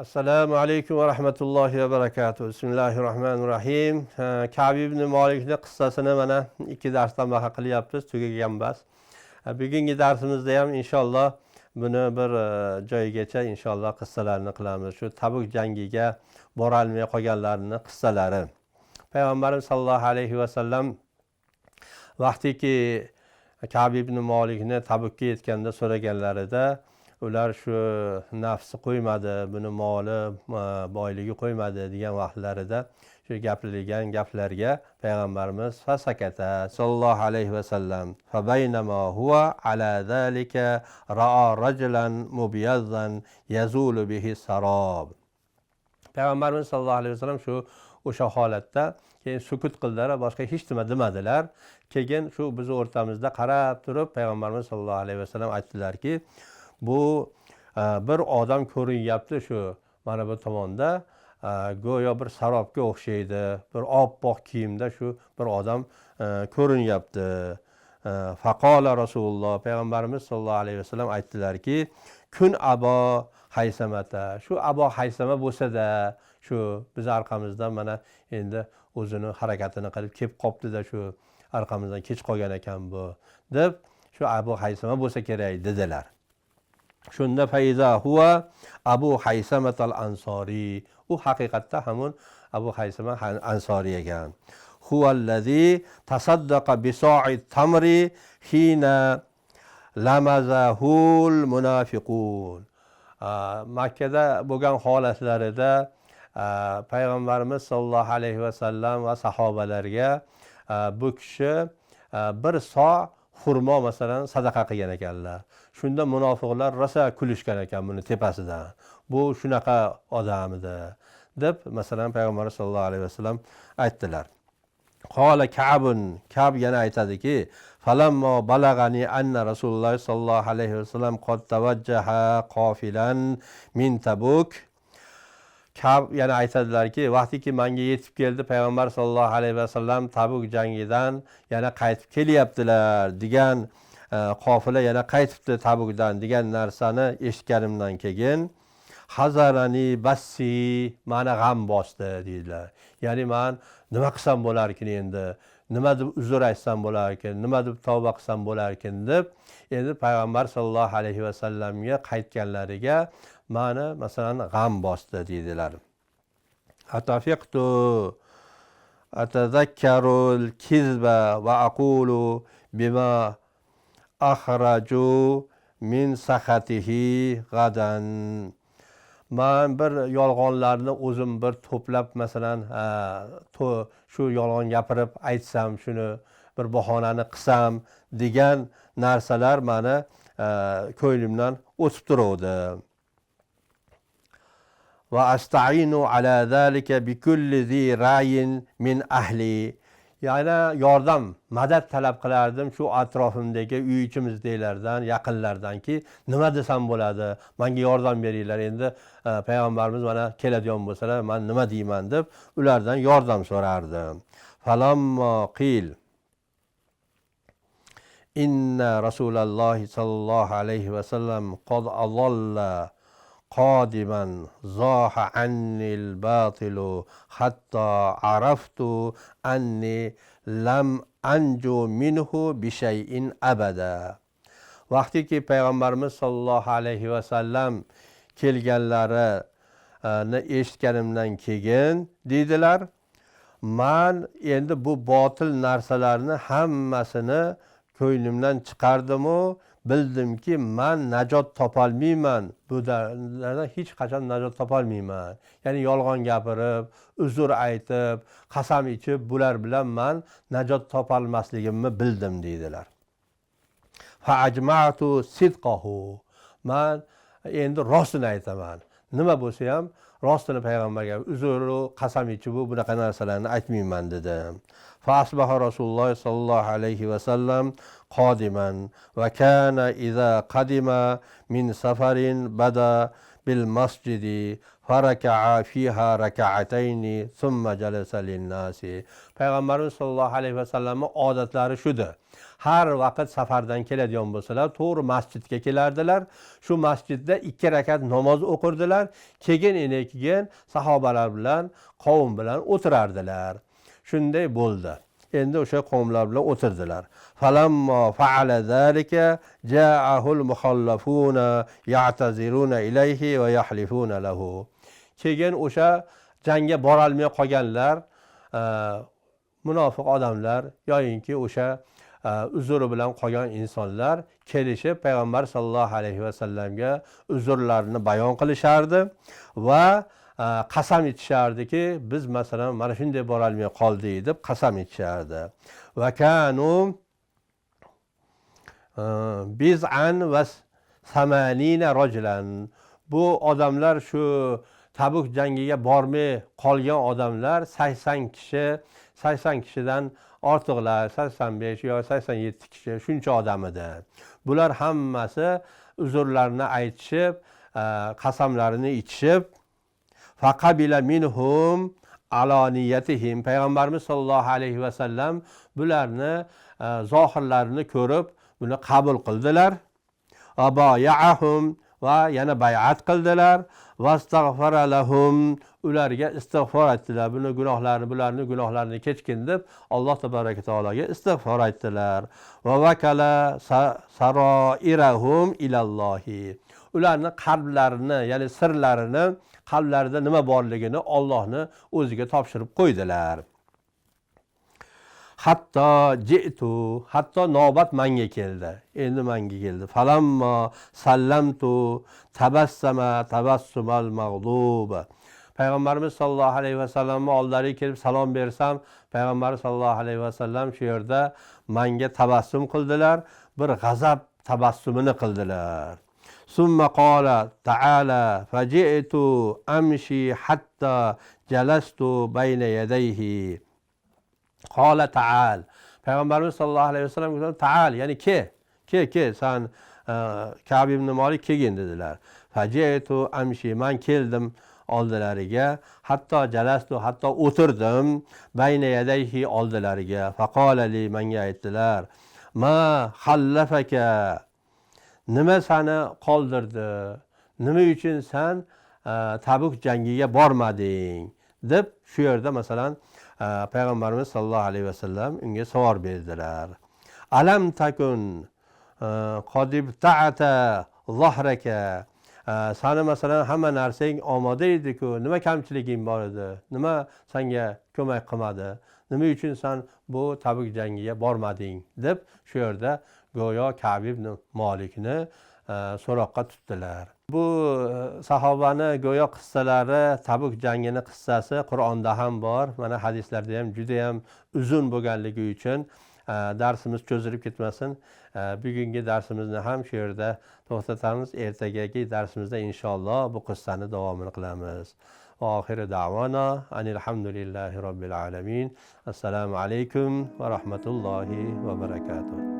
Assalomu alaykum va rahmatullohi va barakatuh. Bismillahir rohmanir rohim. Ka'b ibn Malikni qissasini mana ikki darsdan baho qilyapmiz, tugagan bas. Bugungi darsimizda ham inshaalloh buni bir joyigacha inshaalloh qissalarni qilamiz. Shu Tabuk jangiga borolmay qolganlarning qissalari. Payg'ambarimiz sollallohu alayhi vasallam vaqtiki Ka'b ibn Malikni Tabukka yetganda so'raganlarida ular shu nafsi qo'ymadi, buni moli, boyligi qo'ymadi degan vaqtlarida shu gapirilgan gaplarga payg'ambarimiz fasakata sollallohu alayhi vasallam fabaynama huwa ala zalika raa rajulan mubyazzan yazulu bihi sarob. Payg'ambarimiz sollallohu alayhi vasallam shu o'sha holatda keyin sukut qildilar, boshqa hech nima demadilar. Keyin shu bizni o'rtamizda qarab turib payg'ambarimiz sollallohu alayhi vasallam aytdilarki, bu bir odam ko'rinyapti shu mana bu tomonda, go'yo bir sarobga o'xshaydi, bir oppoq kiyimda shu bir odam ko'rinyapti. Faqola Rasululloh, payg'ambarimiz sollallohu alayhi vasallam aytdilarki, kun Abo Haysamata, shu Abo Haysama bo'lsa-da shu biz arqamizdan mana endi o'zini harakatini qilib kelib qopti-da, shu arqamizdan kech qolgan ekan bu deb shu Abu Haysama bo'lsa kerak dedilar. Shunda fayza huwa Abu Haysamatal Ansoriy, u haqiqatda hamun Abu Haysama Ansoriy ekan. Huvallazi tasaddaqa biso'i tamri hina lamazahul munafiqun. Makkada bo'lgan holatlarida payg'ambarimiz sollallohu alayhi vasallam va sahobalarga bu kishi bir so xurmo masalan sadaqa qilgan ekanlar. Shunda munofiqlar rosa kulishgan ekan buni tepasidan. Bu shunaqa odam edi deb masalan payg'ambar sollallohu alayhi vasallam aytdilar. Qola Ka'bun, Ka'b yana aytadiki, falammo balag'ani anna Rasululloh sollallohu alayhi vasallam qad tavajjaha qofilan min Tabuk. Ka'b yana aytadilarki, vaqtiki menga yetib keldi payg'ambar sollallohu alayhi vasallam Tabuk jangidan yana qaytib kelyaptilar degan, qofila yana qaytibdi Tabukdan degan narsani eshitganimdan keyin hazarani bassi, mani g'am bosdi deydilar. Ya'ni man nima qilsam bo'larkin endi, nima deb uzr aytsam bo'larkin, nima deb tavba qilsam bo'larkin deb endi payg'ambar sollallohu alayhi vasallamga qaytganlariga mani masalan g'am bosdi deydilar. Atafiqtu atazakkarul kizba va aqulu bima akhraju min saxatihi g'adan. Man bir yolg'onlarni o'zim bir to'plab masalan shu yolg'on gapirib aytsam, shuni bir bahonani qilsam degan narsalar mani ko'nglimdan o'tib turuvdi. Va asta'inu ala zalika bi kulli zi ra'yin min ahli. Yana yordam, madad talab qilardim shu atrofimdagi uy ichimizdagilardan, yaqinlardanki, nima desam bo'ladi, menga yordam beringlar, endi payg'ambarimiz mana keladigan bo'lsalar, men nima deyman deb ulardan yordam so'rardim. Falamma qil inna Rasululloh sollallohu alayhi vasallam qad adalla qadiman zoha annil batilu hatta araftu anni lam anju minhu bi shay'in abada. Vaqtiki payg'ambarimiz sollallohu alayhi vasallam kelganlarini eshitganimdan keyin deydilar, man endi bu botil narsalarni hammasini ko'nglimdan chiqardimu, bildimki man najot topolmayman, bu dardan hech qachon najot topolmayman. Ya'ni yolg'on gapirib, uzr aytib, qasam ichib bular bilan man najot topolmasligimni bildim deydilar. Fa ajma'tu sidqahu. Man endi rostini aytaman. Nima bo'lsa ham rostini payg'ambarga uzru qasam ichib bu bunaqa narsalarni aytmayman dedim. Fa asbaha Rasululloh sollallohu alayhi vasallam qodiman va kana iza qadima min safarin bada bil masjidi faraka'a fiha raka'atayni thumma jalasa lin-nasi. Payg'ambarimiz sollallohu alayhi vasallamning odatlari shudir. Har vaqt safardan keladigan bo'lsalar, to'g'ri masjidga kelardilar. Shu masjidda 2 rakat namoz o'qirdilar. Keyin keyin sahobalar bilan, qavm bilan o'tirardilar. Shunday bo'ldi. Endi o'sha qavmlar bilan o'tirdilar. Falamma fa'ala zalika ja'ahul mukhallafuna ya'taziruna ilayhi va yahlifuna lahu. Keyin o'sha jangga borolmay qolganlar, munofiq odamlar yoyinki o'sha uzri bilan qolgan insonlar kelishib payg'ambar sollallohu alayhi vasallamga uzrlarini bayon qilishardi va qasam ichishardiki, biz masalan mana shunday borolmay qoldik deb qasam ichishardi. Va kanu biz'an va samanina rajulan. Bu odamlar shu Tabuk jangiga bormay qolgan odamlar 80 kishi, 80 kishidan ortiqlar, 85 yo 87 kishi, shuncha odam edi. Bular hammasi uzrlarini aytishib, qasamlarini ichishib, faqabila minhum alaniyatihim. Payg'ambarimiz sollallohu alayhi vasallam bularni zohirlarini ko'rib, buni qabul qildilar. Abayahum va yana bay'at qildilar. Vastaghfara lahum, ularga istig'for aytdilar. Buni gunohlarini, bularni gunohlarini kechgin deb Alloh tabaraka taologa istig'for aytdilar. Va vakala saroirahum ilallohi. Ularni qalblarini, ya'ni sirlarini, qalblarida nima borligini Allohni o'ziga topshirib qo'ydilar. Hatto ji'tu, hatto navbat menga keldi. Endi menga keldi. Falamma sallamtu tabassama tabassumal mag'lub. Payg'ambarimiz sollallohu alayhi vasallamning oldilariga kelib salom bersam, payg'ambar sollallohu alayhi vasallam shu yerda menga tabassum qildilar, bir g'azab tabassumini qildilar. Summa qala ta'ala faji'tu amshi hatta jalastu bayna yadayhi. Qala ta'al. Payg'ambarimiz sollallohu alayhi vasallam ta'al, ya'ni ke, ke, ke, san Ka'b ibn Malik kelgin dedilar. Faji'tu amshi, men keldim oldilariga, hatto jalastu, hatto o'tirdim bayna yadayhi, oldilariga. Faqala li, menga aytdilar, ma xallafaka, nima seni qoldirdi, nima uchun sen Tabuk jangiga bormading deb shu yerda masalan payg'ambarimiz sollallohu alayhi vasallam unga savol berdilar. Alam takun qadibta'ata zahraka, sani masalan hamma narsang omoda edi-ku, nima kamchiliging bor edi, nima senga ko'mak qilmadi, nima uchun sen bu Tabuk jangiga bormading deb shu yerda go'yo Ka'b ibn Malikni so'roqqa tutdilar. Bu sahobani go'yo qissalari, Tabuk jangini qissasi Qur'onda ham bor, mana hadislarda ham juda ham uzun bo'lganligi uchun darsimiz cho'zilib ketmasin. Bugungi darsimizni ham shu yerda to'xtatamiz. Ertagagi darsimizda inshaalloh bu qissani davomini qilamiz. Va oxiru da'vana anilhamdulillahi robbil alamin. Assalomu alaykum va rahmatullohi va barakatuh.